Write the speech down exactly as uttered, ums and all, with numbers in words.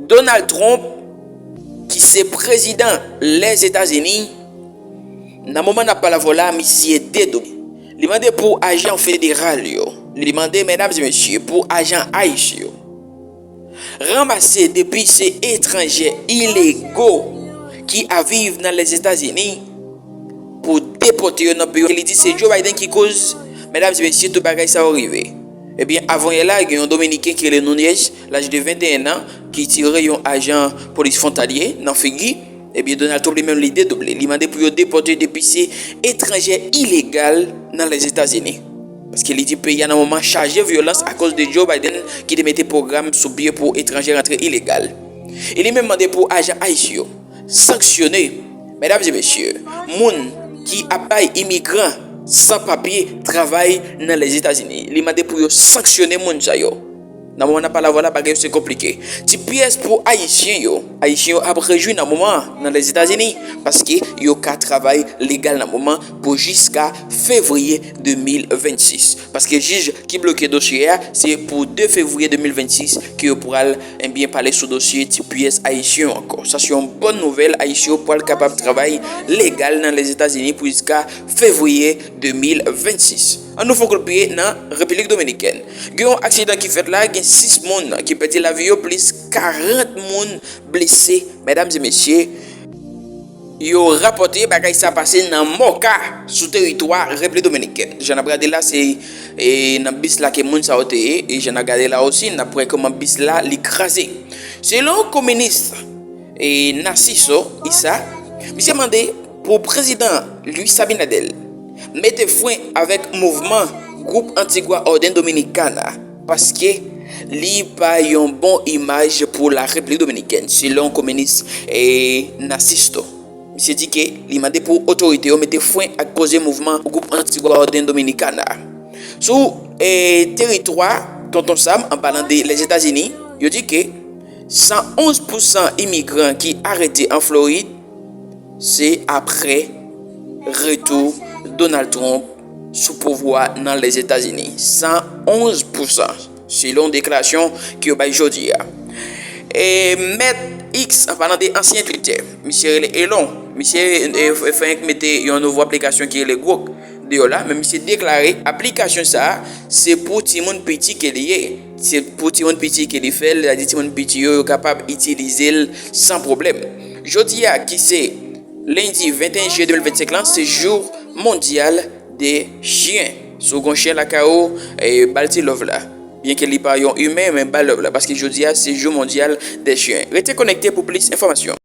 Donald Trump, ki se prezidan Lèzetazini, nan moman n ap pale avè w la, misye dedouble. Li mande pou ajan federal yo, li mande, medam e mesye, pou ajan ice yo ranmase depi se etranje ilego ki ap viv nan Lèzetazini pou depòte yo nan peyi yo. Li di se Joe Biden ki koz, medam e mesye, tout bagay sa yo rive. Ebyen, avanyè la, gen yon Dominiken ki rele Nunez, laj de venteyen an, ki tire yon ajan polis fwontalye nan figi. Ebyen, Donald Trump li menm li dedouble. Li mande pou yo depòte depi se etranje ilegal nan Lèzetazini. Paske li di peyi a nan moman chaje vyolans akoz de Joe Biden ki te mete pwogram sou pye pou etranje rantre ilegal. E li menm mande pou ajan ice yo sanksyone, medam e mesye, moun ki ap bay imigran san papye travay nan Lèzetazini. Li mande pou yo sanksyone moun sa yo. Nan moman n ap pale avè w la, bagay yo se konplike. Ti pyès pou Ayisyen yo. Ayisyen yo ap rejwi nan moman an nan Lèzetazini, paske yo ka travay legal nan moman pou jiska fevriye de mil vennsis. Paske jij ki bloke dosye a, se pou de fevriye de mil vennsis ke yo pral, ebyen, pale sou dosye ti pyès Ayisyen yo ankò. Sa se yon bòn nouvèl, Ayisyen yo pral kapab travay legal nan Lèzetazini pou jiska fevriye de mil vennsis. Ann nou fè yon kout pye nan Repiblik Dominikèn. Gen yon aksidan ki fèt la, gen sis moun ki pèdi lavi yo, plis karant moun blese. Medam e mesye, yo rapòte bagay sa pase nan Mòka, sou teritwa Repiblik Dominikèn. Jan n ap gade la, se, e, nan bis la ke moun sa yo te ye, e jan n ap gade la osi, n ap wè kòman bis la, li kraze. Selon kominis, e, Narciso Issa, misye mande pou prezidan Luis Abinader mete fren avèk mouvman gwoup Antigua Orden Dominicana, paske li pa yon bon imaj pou la Repiblik Dominikèn, selon kominis, e, Narciso. Misye di ke li mande pou otorite yo mete fren ak koze mouvman gwoup Antigua Orden Dominicana. Sou, e, teritwa Tonton Sam, an palan de Lèzetazini, yo di ke san onz pousan imigran ki arete an Florid, se aprè retou Donald Trump sou pouvwa nan Lèzetazini. San onz pousan, selon deklarasyon ke yo bay jodi a. E, Mèt X, an palan de ansyen Twitter, misye rele Elon, misye, e, fenk mete yon nouvo aplikasyon ki rele Grok deyò la, men misye deklare aplikasyon sa a, se pou timoun piti ke li ye. Se pou timoun piti ke li fè l, sa di timoun piti yo, yo kapab itilize l san pwoblèm. Jodi a, ki se lendi venteyen jiyè de mil vennsenk lan, se jou mondyal de chyen. Si w gen yon chyen lakay ou, e, ba l ti love la. Byenke li pa yon imen, men ba l love la, paske jodi a, se jou mondyal de chyen. Rete konekte pou plis enfòmasyon.